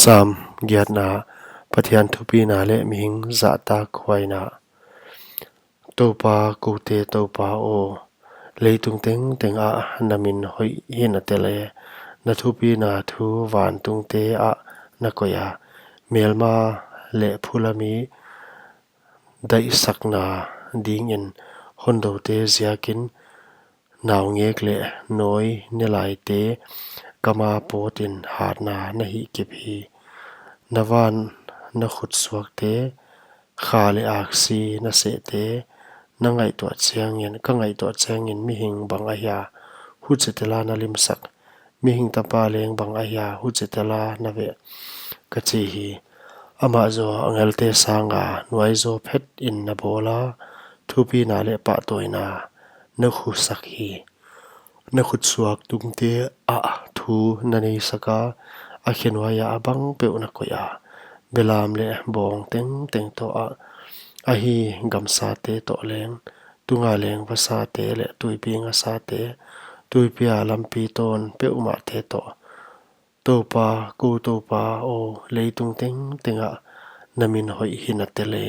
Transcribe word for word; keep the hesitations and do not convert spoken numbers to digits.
Sam giatna. Pathian thupina leh mihing zahtakhuaina. Toupa, koute Toupa aw, leitung tengteng ah na min hoih hinate le. Na thupina thu vantungte ah na koih a, melma leh phulam i daihsakna dingin hondoute ziakin naungek leh nawi nelaite kam a pawtin hatna na hihkip hi. Na van na khutsuakte, kha leh aksi na sehte, na ngaihtuah chiangin, ka ngaihtuah chiangin mihing bang ahia, huchitela na limsak, mihing tapa leng bang ahia, huchitela na veh, ka chi hi. Amah zaw angelte sanga nuaizaw phetin na bawl a, thupina leh pahtawina na khusak hi. Na khutsuak tungte ah thu na neisak a, a khe nuai ah a bang peuh na koih a, belam leh bawng tengteng toh ah, ahi gamsate toh leng, tunga leng vasate leh tuipi ngasate, tuipia lampi tawn peuhmahte toh. Toupa, kou Toupa aw, leitung tengteng ah na min hoih hinate le.